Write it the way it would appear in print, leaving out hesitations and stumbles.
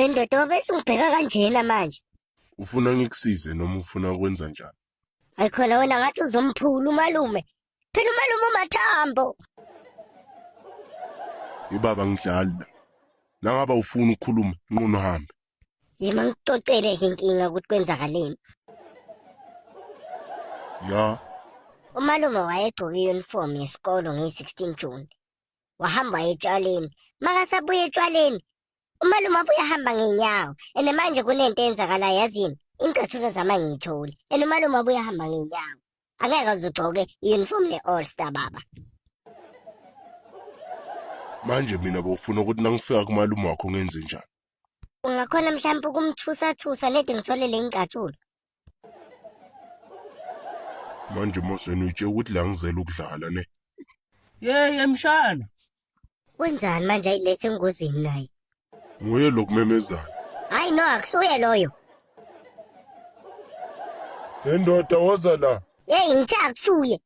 Hey ndoda, wabe sungibheka kanjena manje. Ufuna ngikusize noma ufuna ukwenza njani? Hayi khona wena ngathi uzomphula umalume. Phela umalume umathambo. Ibaba ngidlali la. Nangaba ufuna ukukhuluma, nqunu uhambe. Yima ngikucocele-ke inkinga ukuthi kwenzakaleni. Ya. Umalume wayegqoke i-uniform yesikolo ngeyi-16 June. Wahamba waya etshwaleni. Makasabuya etshwaleni, umalume wabuye ahamba ngey'nyawo. And manje kunento eyenzakalayo yazini? Iy'ncathulo zami angiyitholi. And umalume wabuye ahamba ngey'nyawo. Angeke aze ugqoke i-uniform ne-all star baba. Manje mina bowufuna ukuthi nangifika kumalume wakho ngenze njani? Ungakhona mhlawumbe ukumthusathusa nede ngithole le ngicathulo. Manje mosweni utshe ukuthi la ngizela ukudlala ne. Yey mshana. Wenzani manje ayilethe engozini naye? Nguye lo kumemezana. Hayi no akusuye loyo. Endoda woza la. Hey ngithe akusuye.